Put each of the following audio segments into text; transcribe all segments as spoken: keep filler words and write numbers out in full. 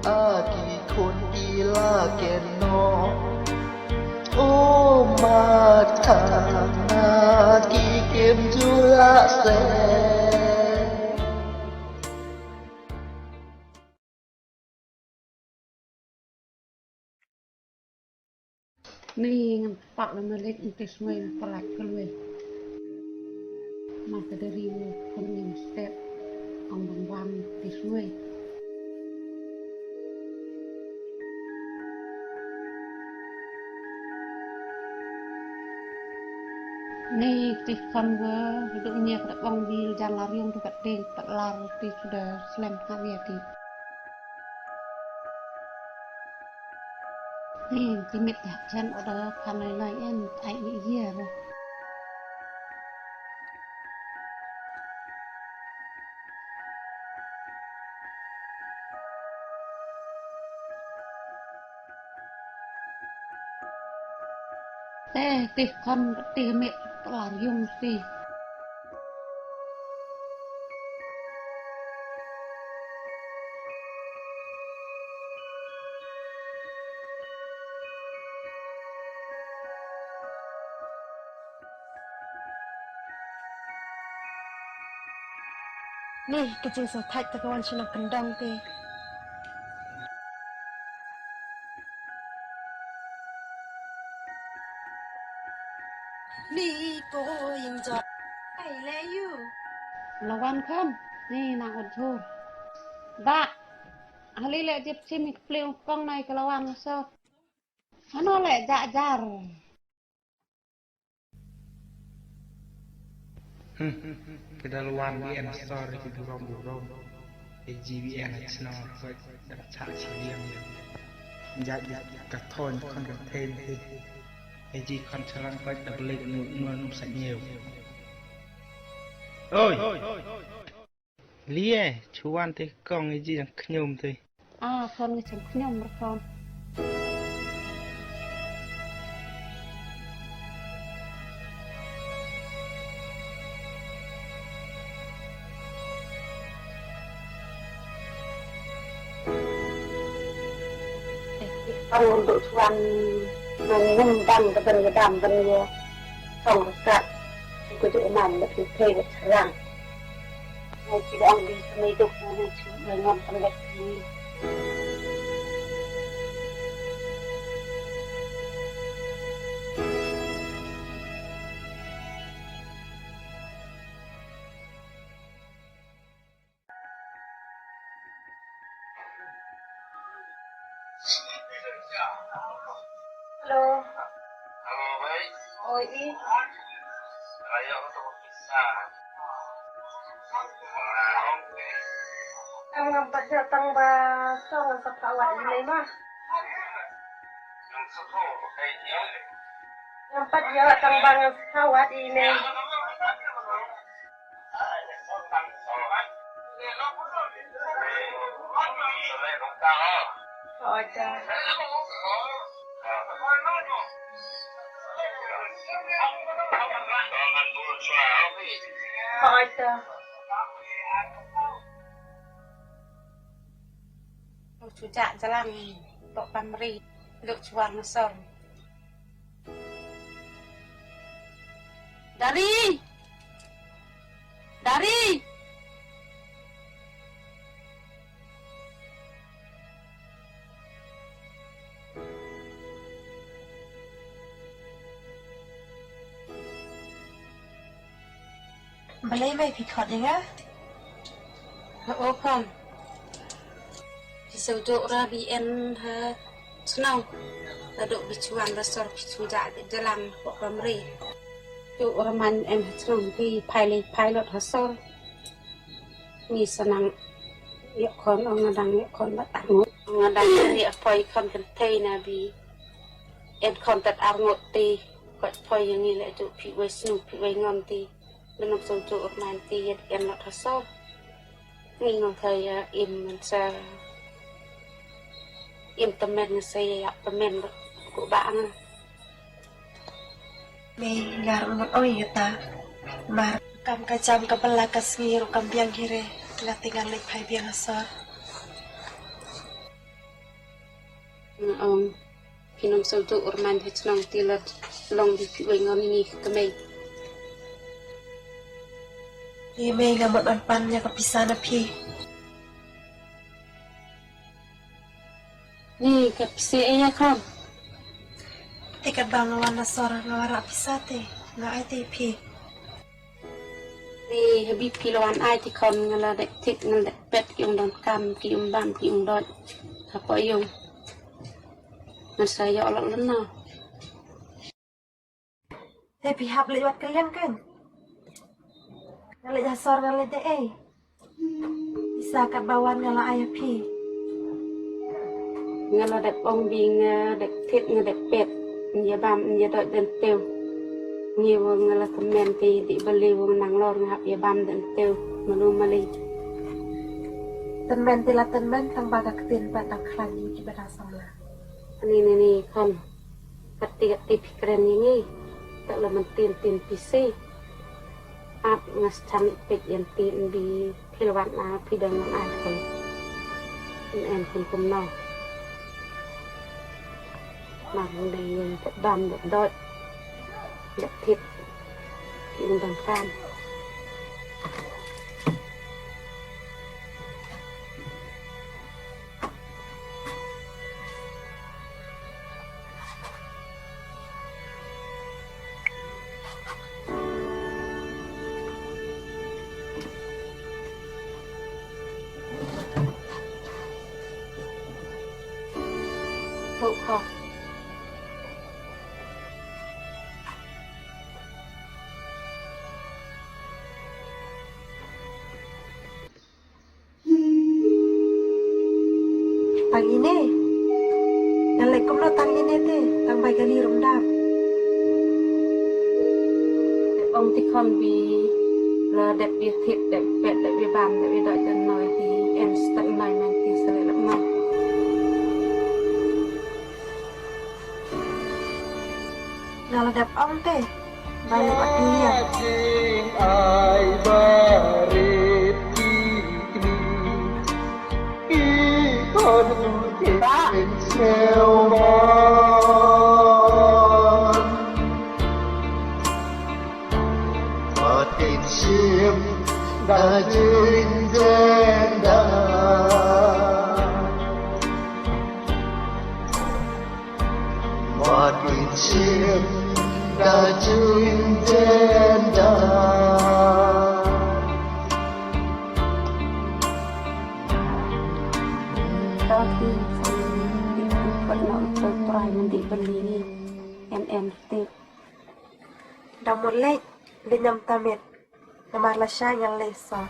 A ki khun ki la ken noh. O ma thang na ki kem ju la se. Ni ngan pak la malik nti sngui na palak kelwe. Ma ka deri ni kon ni step. Ong bang wan nti sngui. Ni ti khon wa du nya ka bang bil jan la riung tu ka ding pat lar ti suda slem ha nia ti. Ni ti mit ya jan oda kan lai lai en ai i yer. Te ti khon ti mit lar yung ti. Ni ka jingsngewthait ta ka wan sha nongkyndong te. Ni ko ïing jong. Ai le yu. La wan kham. Ni nang ot jhur. Ba. Hali le jip chim ik pliu kong nai ka la wan so. Hano le ja jar. Hmm. Ka dal wan bi en sor ki burom burom. E ji bi en sno ko da cha chi liang. Ja ji ka thon kon ka then he. E ji kon chalang ko da blik nu nu nu sa nyeu. Oi. Lie, chuan te kong e ji dang khñium te. Ah, khon ngi chang khñium ra khon. Ang untuk chuan nang ngum bang ka ban ka dam ban ye. Song ka. Ku ju man ba ki pe ba charang. Ngai ki dang bi ka mai duk na nang chu mai ngam pang dek ni. Hello. Hello, bhai. Oi, i. Raya ko to pisa. Am ngam pat ïoh tang ba song sa pha wad email ma. Ngam pat ïoh tang ba ngan sa pha wad email. Chu ja jalan tok pamri duk chuan sor. Dari! Dari! Balei bai phi khot ïa nga? Ha o khon. Phi sngewthuh ra bi en ha chnong. Haduh bi chuan ba sor phi chu ja bi jalan pok pamri. Tu ra man en ha chnong phi phai lei phai lut ha sor. Ngi sa nang ïoh khon ong nga dang ïoh khon ba arngut. Nga dang ïoh poi khon kynthei na bi. En khon tat arngut ti. Kot poi ïa ngi leh tu phi wei snu phi wei ngon ti. Lyngngoh sngewthuh ur man ti ïa dien lot ha sor. Ngi ngong thai ïa im man sa. Im tymmen nga sa ïa ïap tymmen ba ku ba nga. Me ngar ngon oi ïa ta. Mar kam ka jam ka bala ka sngi ru kam biang hi re. La tingan leit phai biang ha sor. Ong, phi nong sngewthuh, u Rman ha chnong Tilat, long bi phi wei ngon ini ka mei. Ni mei, nga mut ban pan ïa ka pisa na phi. Ni ka pisa ei ïa khon? Te katba nga wan na sor nga wanrah pisa te nga ai te phi. Ni habi phi la wan ai te khon, nga la dep thied, nga la dep pet ki ung donkam, ki ung bam, ki ung doit hapoh ïung. Ngan sa ïoh lok lynno. Te phi hap leit wad kylliang kan? Nga leit ha sor nga leit de ei. Pisa katba wan nga la ai ïa phi. Nga la dep ong bi nga dep thied, nga dep pet, nga ïa bam, nga ïa doit dang tiew. Ngi wa nga la tymmen te dei balei wa nga nang lor nga hap ïa bam dang tiew. Mano mali. Tymmen te la tymmen tang ba ka ktien pat dang khlaiñ ïa kiba dang samla. Ani ni ni khon. Kati kati phi kren ïa ngi. Tak la man tin tin pisi. Ap nga stam pet ïa tin bi phi la wan a phi dang man ai khon. En en khon kumno. Mar hynda ïa dep bam dep doit dep thied. Ki ung dang kan. Tuh ka. Tang ine. Ngan leh kumno tang ine te, tang bai kali rum dap. Ong te khon bi la dep ïa thied, dep pet, dep ïa bam, dep ïa doit dang noi te, en stek noi man te sa leh lap man. Nga la dep ong te ba leh wat ïa. Ai barit ki kni ki khon ki sngewbha. Wat kin shim da jin jenda. Wat kin shim da jin jenda. Ka ki, ki pat na u Trai, mynta ban lini. Em em te. Da mut leit, leit nam tamit. Namar lashai ngan leit sa.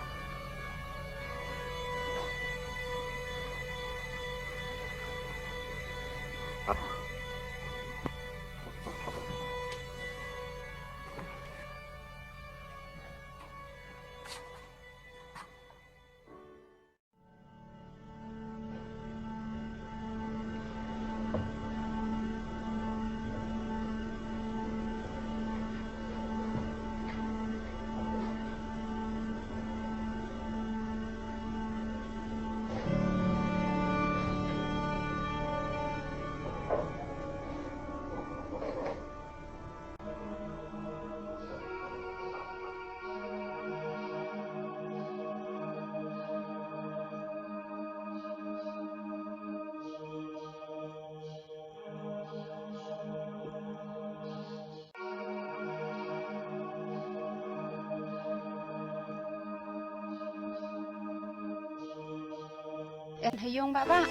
En ha ïung, Bah Bah.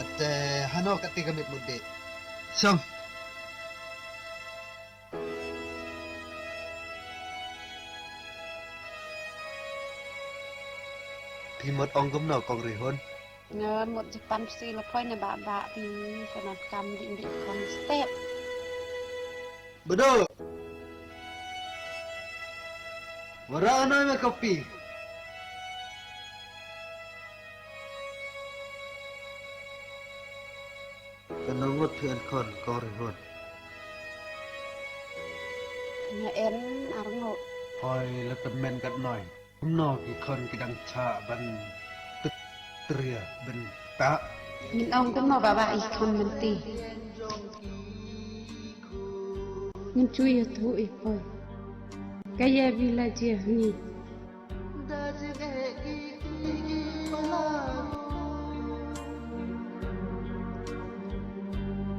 Ate hano kati ka miet mut dei. Shong. Phi mut ong kumno Kong Rihun? Nga mut Japan psi la poi na Bah Bah, phi ka nat kam di di kon step. Bedo. Wara noi me kopi. Ka nongut phi en khon Kong Rihun? Nga en arngut. Hoi la tymmen kat noi. Kumno ki khon ki dang chah ban tut tria ban ta. Ngin ong kumno ba ba i kham mynti. Ngin chui ïa tu i poi. Ka ïa bi la jia ni. Da jing eh ki ki ki pala.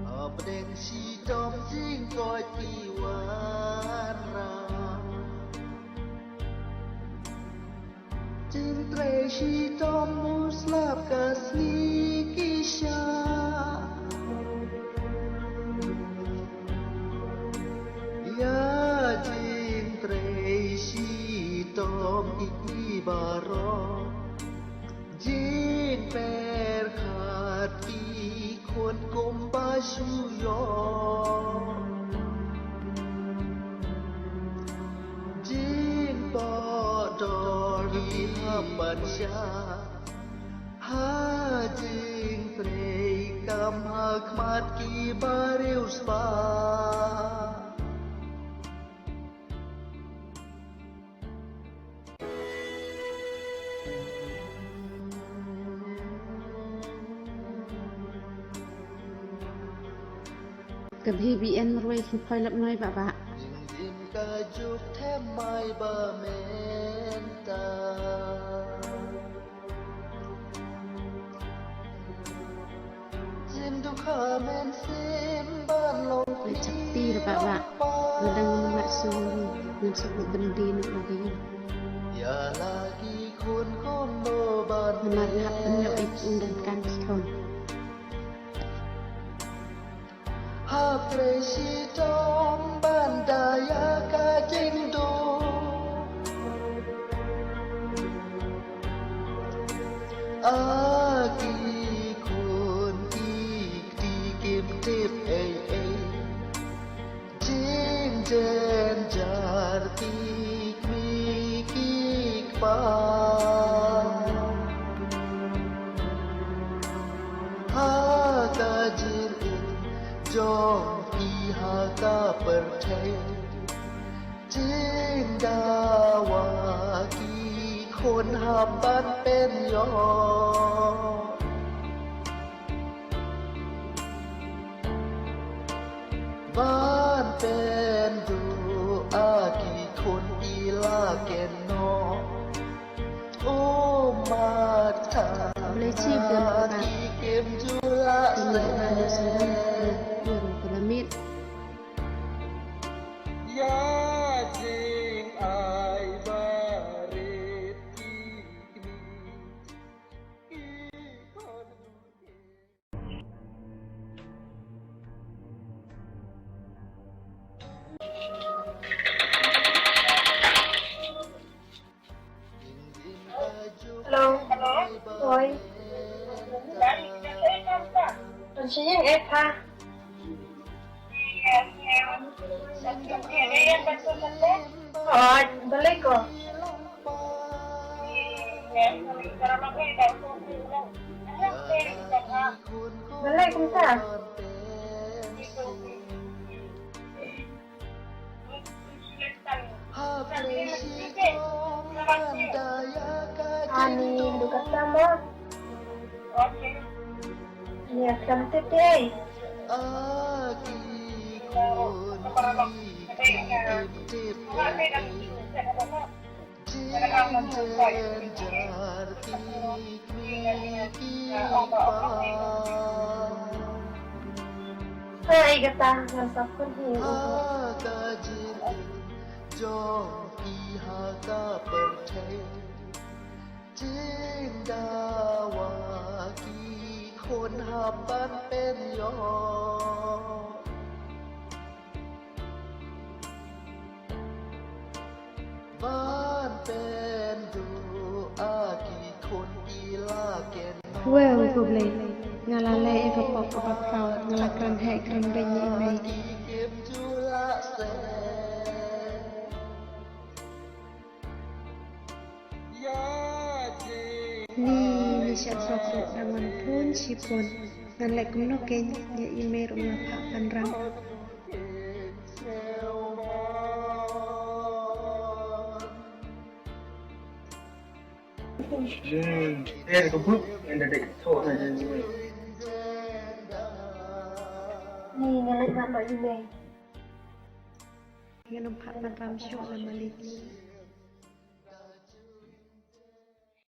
Hapdeng shitom jingkoit ki wanrah. Jingtrei shitom u slap ka sngi ki shah. Ïa jingtrei shitom i baroh. Jingpyrkhat ki khun kumba shu ïoh. Jingpot dor ki hap ban shah. Ha jingtrei kam ha khmat ki bariewspah. Ka B B N marwei kin phai lap noi ba ba. Jingim ka juk them mai ba mynta. Jingdukha men sim ban long. Oi chakti re ba ba. Ngadang ngat suri ngan suk bendin lagi. Ïa lagi khun kumno ban. Namar ngap penyok ik undang kan ki khun. Hapdeng shitom ban da ïa ka jingduk. A ki khun ki kti kim tip ei ei. Jingjynjar ki kmie ki kpa. Ha ka jingim jong ki ha ka pyrthei. Jingdawa ki khun hap ban pynïoh. Ban pynduh a ki khun ki la ken noh. Ummat ka Blei chi bun ka ki kim ju la seh. Ïa ru ka la mit. Ïa jing ai barit ki kmie ki khun. Hello. Hello. Oi. Ban shu ïeng eh pha. Oh, balei ko? Balei kumta? Ani, duka sama. Ni akan tete. Hai, kata ngan takut ni. Jong ki ha ka pyrthei. Jingdawa ki khun hap ban pynïoh. Ban pynduh a ki khun ki la ken. Wel ko Blei, nga la leh ïa ka pop kaba khraw, nga la kren heh kren beiñ ïa i mei. Ni, ni shah sop ruh da man pun shi pun. Ngan leh kumno kein, ïa i mei ruh nga phah pynrang. Hmm, eh, ka buk, ngan da dei, to, na, na, na. Ni nga leit wad noh ïa mei. Ngan ym pat ban ram shuh la Malik.